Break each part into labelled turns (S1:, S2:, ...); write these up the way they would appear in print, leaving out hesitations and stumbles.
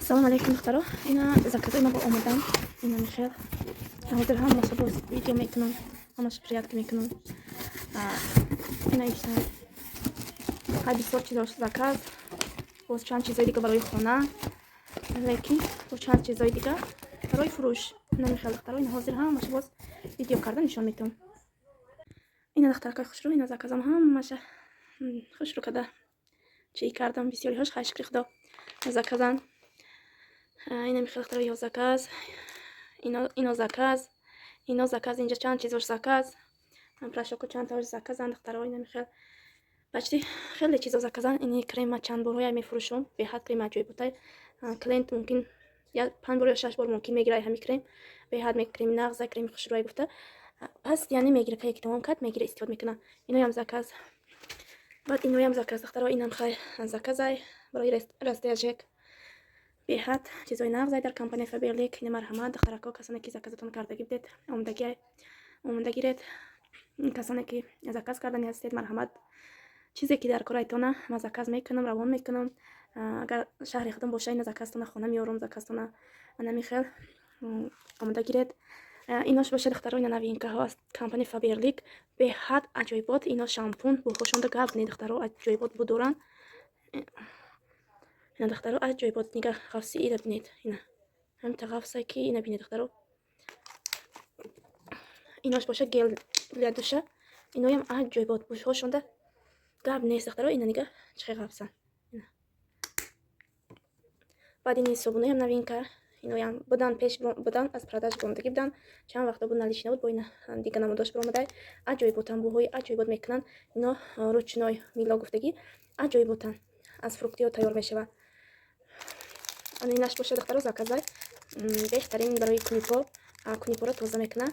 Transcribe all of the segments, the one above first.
S1: Салом алейкум, духтаро. Ина заказои ма бо омадам. Ина михел. Ҳозир ҳамаша боз видео мекунам. Ҳамаша приятка мекунам. Ина ишта. Ҳай, бисёр чизош заказ. Боз чанд чизои дига барои хона. Лекин боз чанд чизои дига барои фурӯш. Ина михел, духтаро. Ина ҳозир ҳамаша боз видео карда нишон метавам. Ина, духтаракои хушрӯ, ина заказам ҳамаша хушрӯ карда чӣ кардам, бисёриҳош, хай, шукри Худо, заказан. Ина михел, духтаро, ё заказ, ино заказ, ино заказ, инҷа чанд чизош заказ, порошоку чанд таош заказан, духтаро. Ина михел почти хеле чизо заказан. Ини крема чанд борҳоя мефурӯшум, беҳад крема аҷоиботай. Клиент мумкин панҷ бор ё шаш бор мумкин мегирай ҳами крем, беҳад креми нағза, креми хушрӯай гуфта. Пас яъне мегира, кае ки тамом кард, мегира, истифода мекуна. Иноям заказ, баъд иноям заказ, духтаро. Инам хай заказай барои растяжек, беҳад чизои нағзай дар компания Фаберлик. Ина марҳамат, духтарако, касоне ки заказатон кардагӣ будед, омода гиред. Касоне ки заказ кардани ҳастед, марҳамат, чизе ки дар корайтона, ман заказ мекунам, равон мекунам. Агар шаҳри худам боша, ина заказтона хона меорам, заказтона анами хел омода гиред. Инош боша, духтаро, ина новинкаҳо аз компания Фаберлик, беҳад аҷоибот. Ино шампун, бухошонда гап не, духтаро, аҷоибот будоранд. Ина, духтаро, аҷоибот, нига, ғафси ира бинед. Ина ҳамта ғафса ки, ина бинед, духтаро. Инош боша гель для душа, иноям аҷоибот, бухошонда гап нест, духтаро. Ина нига, чӣ хел ғафсан. Баъд ини собунаям новинка, иноям будан, пеш будан, аз продаж буромадагӣ будан, чанд вақто буд, наличный набуд, бо ина дига намудош буромадай. Аҷоиботан, бӯҳои аҷоибот мекунанд. Ино ручной мыло гуфтагӣ, аҷоиботан, аз фруктиҳо тайёр мешавад. Инаш боша, духтаро, заказай, беҳтарин барои кунипо, кунипоро тоза мекунад.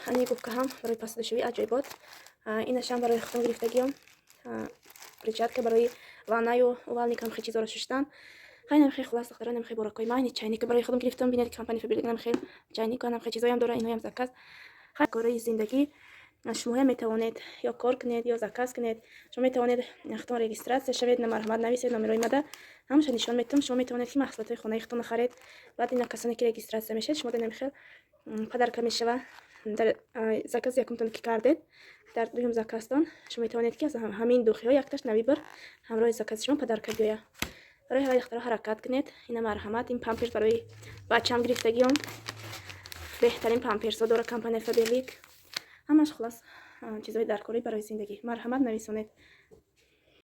S1: Ани губка ҳам барои посудашӯӣ аҷоибот. Инашам барои худам гирифтагиём, перчатка барои ваннаю умывальникам, хел чизоро шуштан. Хай, намхел, хулас, духтаро, намхел боракои ман. Ини чайника барои худам гирифтам, бинед, компания Фаберлик намхел чайника, намхел чизоям дора. Иноям заказ. Хай, кораи зиндагӣ, шумоям метавонед ё кор кунед, ё заказ кунед. Шумо метавонед худтон регистрация шавед. На, марҳамат, нависед номерои мада, ҳамаша нишон метавам. Шумо метавонед, ки маҳсулотҳои хонаи худтон харед. Баъд ина касоне ки регистрация мешавед, шумо намхел подарка мешава. Дар заказ якумтон ки кардед, дар дуюм заказтон шумо метавонед, ки аз ҳамин духиҳо якташ навибар ҳамроҳи закази шумо подарка биёяд. Барои ҳавай, духтаро, ҳаракат кунед. Ина марҳамат, ин памперс барои бачаам гирифтагиём, беҳтарин памперсҳо дора компания Фаберлик. Ҳамаш, хулас, чизҳои даркорӣ барои зиндагӣ. Марҳамат, нависонед.